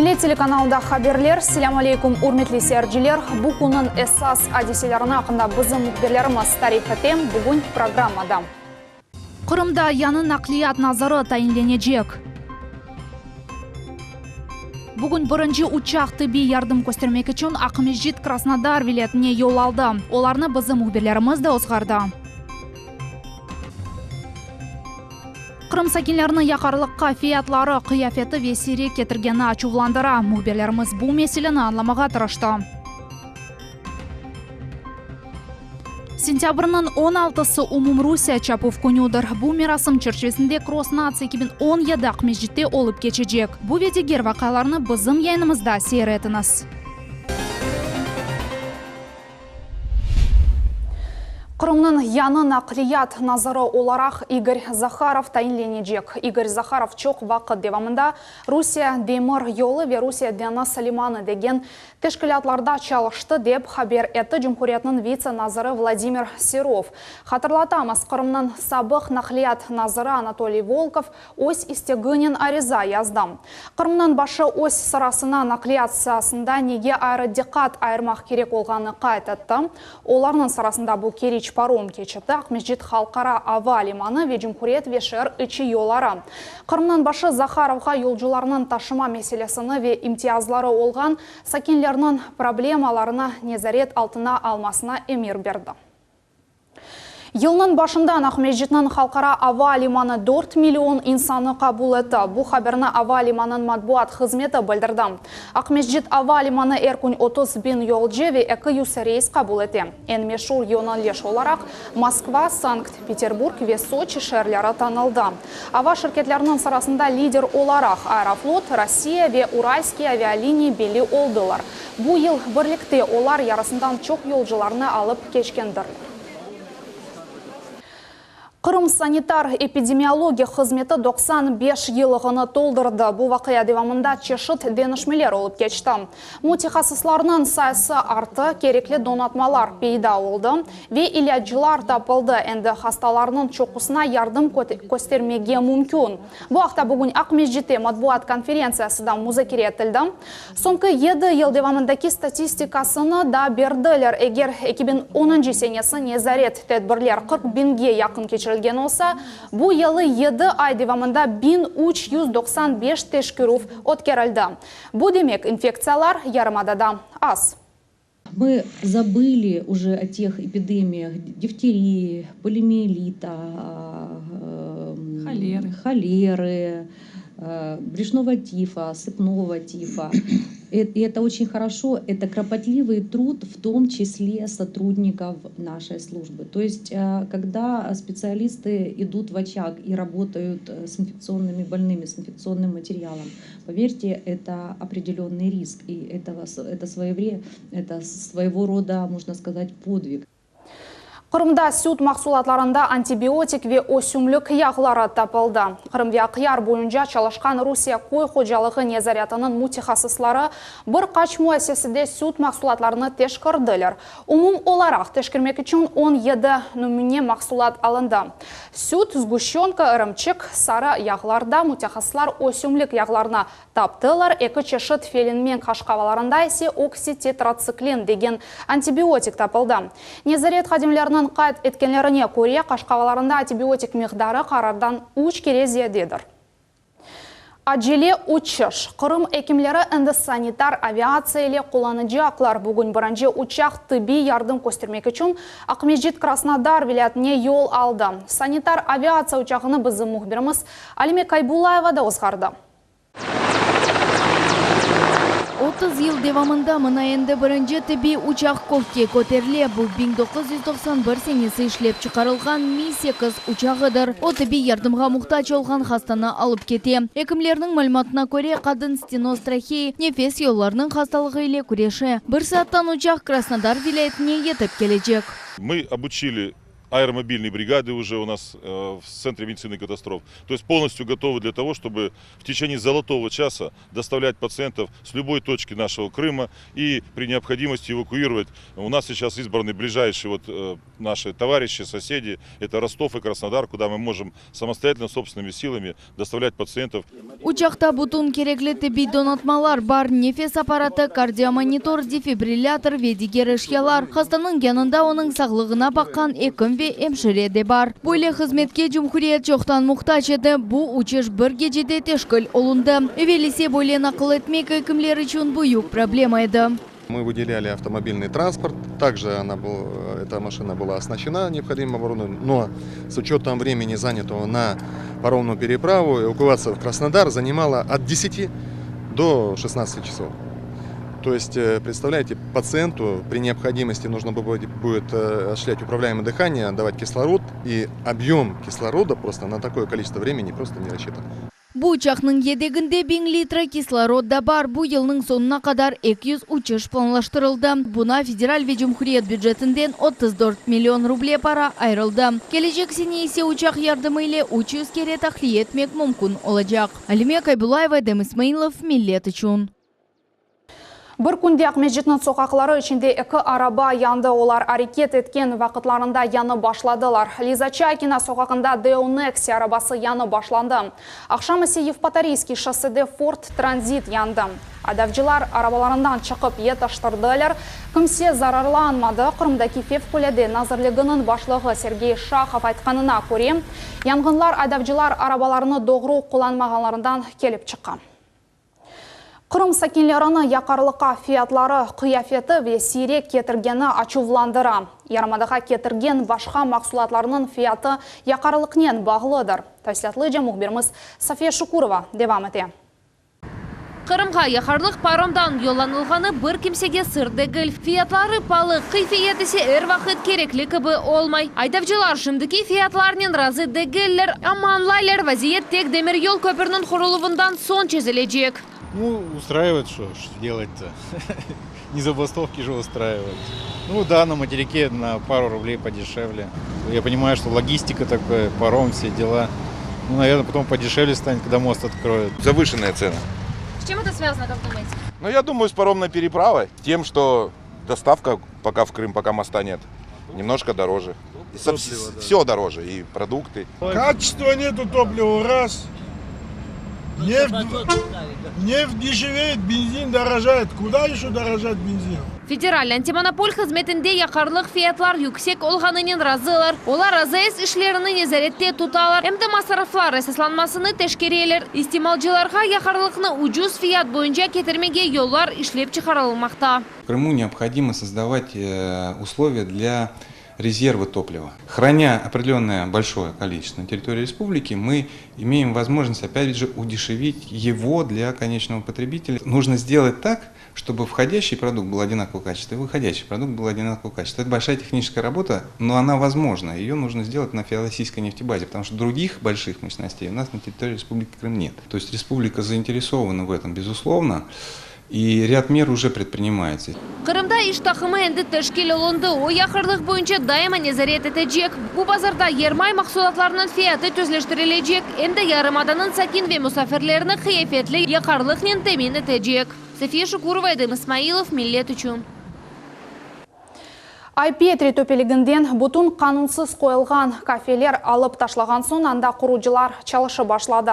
Millet telekanalında haberler. Selâm aleyküm, ürmetli seyirciler! Bu künniñ esas adiselerini aqqında bizim mühbirlerimiz tarif ete. Bugün programmada. Qırımda yañı naqliyat nazarı tayinlenecek. Bugün birinci uçaq tıbbiy yardım köstermek içün Aqmescit Krasnodar vilâyetine yol aldı. Olarnı bizim mühbirlerimiz de ozğardı. Qırım sakinlerini yaqarlıqqa fiyatları, qıyafeti ve siyrek ketirgeni açuvlandıra. Mühbirlerimiz bu meseleni añlamağa tırıştı. Sentâbrniñ on altısı Umumrusiye çapuv künüdir. Bu merasim çerçivesinde Kross Natsiya 2017 Aqmescitte olıp keçecek. Bu ve diger vaqialarnı bizim yayınımızda seyir etiñiz. Qırımnıñ yañı naqliyat nazarı olaraq İgor Zaharov tayinlenecek. İgor Zaharov çoq vaqıt devamında Rusiye demir yolu ve Rusiye deñiz limanı degen teşkilâtlarda çalıştı, dep haber etti cumhuriyetniñ vitse naziri Vladimir Serov. Hatırlatamız, Qırımnıñ sabıq naqliyat naziri Anatoliy Volkov öz isteginen ariza yazdı. Qırımnıñ başı öz sırasına naqliyat saasında nege ayrı diqqat ayırmaq kerek olğanını qayd etti. Olarnıñ sırasında bu Keriç parom keçiti, Aqmescit halqara ava limanı ve cumhuriyet ve şeer içi yolları. Qırımnıñ başı Zaharovğa yolcularnıñ taşıma meselesini ve imtiyazları olğan sakinlerniñ problemalarını nezaret altına almasına emir berdi. Yılnıñ başından Aqmescitniñ halqara ava limanı dört million insannı qabul etti. Bu haberni ava limanınıñ matbuat hızmeti bildirdi. Aqmescit ava limanı er kün 30 biñ yolcu ve 200 reys qabul ete. Eñ meşur yöneliş olaraq Moskva, Sankt-Peterburg ve Soçi şeerleri tanıldı. Ava şirketleriniñ sırasında lider olaraq Aeroflot, Rossiya ve Uralskiye avialiniyi belli oldılar. Bu yıl birlikte olar yarısından çoq yolcularnı alıp keçkendirler. Qırım sanitar-epidemiologik hızmeti 95 yıllığını toldurdı. Bu vaqia devamında çeşit deñişmeler olıp keçti. Mütehassıslarnıñ sayısı arttı, kerekli donatmalar peyda oldı ve ilâclar tapıldı, endi hastalarnıñ çoqusına yardım köstermege mümkün. Bu aqta bugün Aqmescitte matbuat konferentsiyasıda muzakere etildi. Soñki yedi yıl devamındaki statistikasını da berdiler, eger 2010-ncı senesi nezaret tedbirler 40 biñge yaqın keçirilgen olsa, bu yılı yedi ay devamında 1395 teşkerüv ötkerildi. Bu demek, infektsiyalar yarımadada az. Mı zabıli uje o teh epidemiyah difteriyi, polimielita, holerı, brюшного тифа, сыпного тифа. И это очень хорошо, это кропотливый труд, в том числе сотрудников нашей службы. То есть, когда специалисты идут в очаг и работают с инфекционными больными, с инфекционным материалом, поверьте, это определенный риск, и это, это, своевре, это своего рода, можно сказать, подвиг. Qırımda süt mahsulatlarında antibiotik ve ösümlik yağları tapıldı. Qırım ve Aqyar boyunca çalışqan Rusiye köy hocalığı nezaretiniñ mütehassısları bir qaç müessisede süt mahsulatlarını teşkirdiler. Umum olaraq teşkermek içün 17 nümüne mahsulat alındı. Süt, sguşçönka, ırımçıq, sarı yağlarda mütehassıslar ösümlik yağlarını taptılar, eki çeşit felinmenk qaşqavalarında ise oksitetratsiklin degen antibiotik tapıldı. Nezaret hadimleriniñ qayd etkenlerine köre, qaşqavalarında antibiotik miqdarı qarardan üç kere ziyadedir. Acele uçuş. Qırım ekimleri endi sanitar aviatsiya ile qullanacaqlar. Bugün birinci uçaq tıbbiy yardım köstermek içün Aqmescit Krasnodar vilâyetine yol aldı. Sanitar aviatsiya uçağını bizim mühbirimiz Alime Kaybullayeva da ozğardı. 30 yıl devamında mına endi birinci tibbiy uçaq kökke köterile. Bu, 1991 senesi işlep çıqarılğan Mi 8 uçağıdır. O, tibbiy yardımğa muhtac olğan hastanı alıp kete. Ekimlerniñ malümatına köre, qadın stenoz traheyi, nefes yollarınıñ hastalığı ile küreşe. Bir saattan uçaq Krasnodar vilâyetine yetip kelecek. Мы обучили. Аэромобильные бригады уже у нас в Центре медицины катастроф. То есть полностью готовы для того, чтобы в течение золотого часа доставлять пациентов с любой точки нашего Крыма и при необходимости эвакуировать. У нас сейчас избраны ближайшие вот наши товарищи, соседи. Это Ростов и Краснодар, куда мы можем самостоятельно, собственными силами доставлять пациентов. Uçaqta bütün kerekli tibbiy donatmalar bar, nefes apparatı, kardiomonitor, defibrillâtor ve diger eşyalar. Hastanıñ yanında onıñ sağlığına baqqan ekim ve emşire de bar. Böyle hızmetke cumhuriyet çoqtan muhtac edi. Bu uçuş bir gecede teşkil olundı. Evel ise böyle naqil etmek ekimler içün büyük problema edi. Мы выделяли автомобильный транспорт. Также она был, эта машина была оснащена необходимым оборудованием, но с учетом времени, занятого на паромную переправу, эвакуация в Краснодар занимала от 10 до 16 часов. То есть, э, представляете, пациенту при необходимости нужно будет, будет э, осуществлять управляемое дыхание, давать кислород, и объем кислорода просто на такое количество времени просто не рассчитан. Bu uçaqnıñ yedeginde 1000 litre kislorod da bar. Bu yılnıñ soñuna qadar 200 uçuş planlaştırıldı. Buña federal ve cumhuriyet bücetinden 34 million ruble para ayırıldı. Kelecek sene ise uçaq yardımı ile 300 kere tahliye etmek mümkün olacaq. Alime Kaybulayeva, Edem İsmailov, Millet içün. Bir künde Aqmescitniñ soqaqları içinde eki araba yandı. Olar areket etken vaqıtlarında yanıp başladılar. Liza Çaykina soqağında Daewoo Nexia arabası yanıp başlandı. Aqşam ise Yevpatoriyskiy şossede Ford Transit yandı. Aydavcılar arabalarından çıqıp yetiştirdiler. Kimse zararlanmadı. Qırımdaki Fevqulâde nazirliginiñ başlığı Sergey Şahov aytqanına köre, yanğınlar aydavcılar arabalarını doğru qullanmağanlarından kelip çıqa. Qırım sakinlerini yaqarlıqqa fiyatları, qıyafeti ve siyrek ketirgeni açuvlandıra. Yarımadağa ketirgen başqa mahsulatlarnıñ fiyatı yaqarlıqnen bağlıdır. Tafsilâtlıca mühbirimiz Safiye Şukurova devam ete. Qırımğa yaqarlıq paromdan yollanılğanı bir kimsege sır degil. Fiyatları paalı, keyfiyet ise er vaqıt kerekli kibi olmay. Aydavcılar şimdiki fiyatlarnen razı degiller, amma añlaylar vaziyet tek demiryol köpüriniñ quruluvından soñ çezilecek. Ну, устраивает, что ж делать-то? Не забастовки же устраивать. Ну да, на материке на пару рублей подешевле. Я понимаю, что логистика такая, паром, все дела. Ну, наверное, потом подешевле станет, когда мост откроют. Завышенная цена. С чем это связано, как думаете? Ну, я думаю, с паромной переправой. Тем, что доставка пока в Крым, пока моста нет, немножко дороже. Все дороже, и продукты. Качества нету топлива, раз. Нефть, нефть дешевеет, бензин дорожает. Куда еще дорожать бензин? Federal antimonopol hızmetinde yaqarlıq fiyatlar yüksek olğanınen razılar. Olar AZS işlerini nezarette tutalar. Em de masraflar esaslanmasını teşkereler. İstimalcılarğa yaqarlıqnı ucuz fiyat boyunca ketirmege yollar işlep çıqarılmaqta. В Крыму необходимо создавать э, условия для резерва топлива. Храня определенное большое количество на территории республики, мы имеем возможность, опять же, удешевить его для конечного потребителя. Нужно сделать так, чтобы входящий продукт был одинакового качества и выходящий продукт был одинакового качества. Это большая техническая работа, но она возможна. Ее нужно сделать на феодосийской нефтебазе, потому что других больших мощностей у нас на территории Республики Крым нет. То есть республика заинтересована в этом, безусловно, и ряд мер уже предпринимается. Qırımda iş taqımı endi teşkil olundı. O yaqarlıq boyunca daima nezaret etecek. Bu bazarda yermay mahsulatlarınıñ fiyatı tüzleştirilecek. Em de yarımadanıñ sakin ve musafirlerini keyfiyetli yaqarlıqnen temin etecek. Safiye Şukurova, Edem İsmailov, Millet içün. Ay-Petri töpeliginden bütün qanunsız qoyulğan kafeler alıp taşlağan soñ anda qurucılar çalışıp başladı.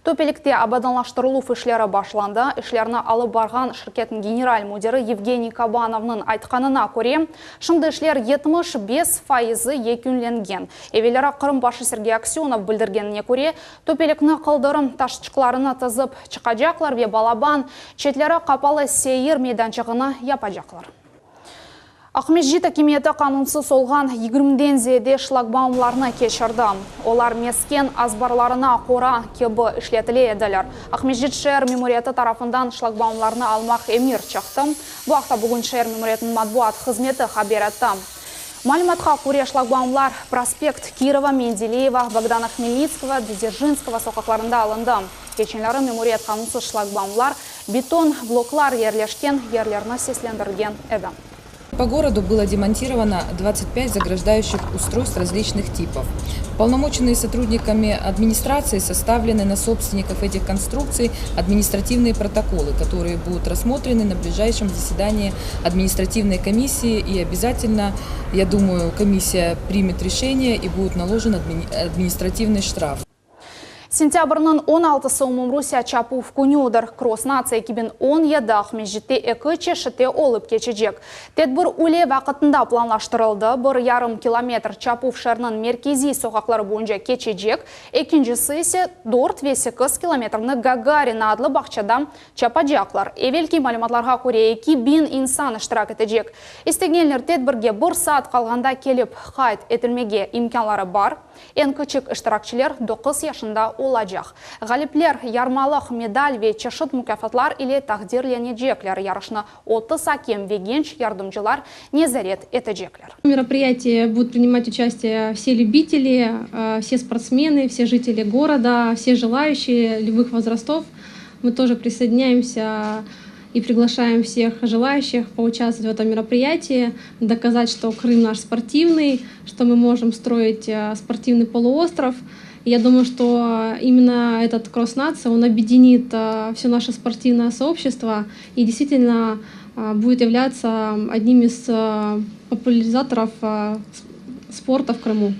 Töpelikte abadanlaştıruv işleri başlandı. İşlerni alıp barğan şirketniñ general müdiri Yevgeniy Kabanovnıñ aytqanına köre, şimdi işler 75 fayızı yekünlengen. Evelleri Qırım başı Sergey Aksenov bildirgenine köre, töpelikni qıldırım taşçıqlarını tizip çıqacaqlar ve balaban çetleri qapalı seyir meydançığını yapacaqlar. Aqmescit akimiyeti qanunsız olğan 20-den ziyade şlagbaumlarnı keçirdi. Olar mesken azbarlarına qora kibi işletile ediler. Aqmescit şeer memuriyeti tarafından şlagbaumlarnı almaq emir çıqtı. Bu aqta bugün şeer memuriyetiniñ matbuat hızmeti haber etti. Malümatqa köre şlagbaumlar Prospekt Kirova, Mendeleyeva, Bogdana Hmelnitskogo, Dzerjinskogo soqaqlarında alındı. Keçenleri memuriyet qanunsız şlagbaumlar beton bloklar yerleşken yerlerni seslendirgen edi. По городу было демонтировано 25 заграждающих устройств различных типов. Уполномоченные сотрудниками администрации составлены на собственников этих конструкций административные протоколы, которые будут рассмотрены на ближайшем заседании административной комиссии. И обязательно, я думаю, комиссия примет решение и будет наложен административный штраф. Sentâbrniñ 16sı Umumrusiye çapuv künüdir. Kross natsiya 2017 Aqmescitte eki çeşitte olıp keçecek. Tedbir üyle vaqıtında planlaştırıldı. Bir yarım kilometr çapuv şeerniñ merkeziy soqaqları boyunca keçecek, ekincisi ise dört ve sekiz kilometrni Gagarina adlı bağçada çapacaqlar. Evelki malümatlarğa köre, 2000 insan iştirak etecek. İstegenler tedbirge bir saat qalğanda kelip qayd etilmege imkânları bar. Eñ küçük iştirakçiler doquz yaşında olacaq. Ğalipler yarmalıq, medal ve çeşit mukâfatlar ile taqdirlenecekler. Yarışnı 30 akem ve genç yardımcılar nezaret etecekler. В мероприятии будут принимать участие все любители, все спортсмены, все жители города, все желающие любых возрастов. Мы тоже присоединяемся и приглашаем всех желающих поучаствовать в этом мероприятии, доказать, что Крым наш спортивный, что мы можем строить спортивный полуостров. Я думаю, что именно этот кросс нации, он объединит все наше спортивное сообщество и действительно будет являться одним из популяризаторов спорта в Крыму.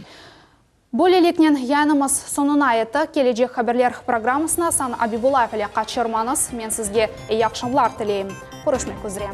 Böyleliknen yayınımız soñuna yetti. Kelecek haberler programmasını Asan Abibullayev ile qaçırmañız. Men sizge eyi aqşamlar tileyim. Körüşmek üzre.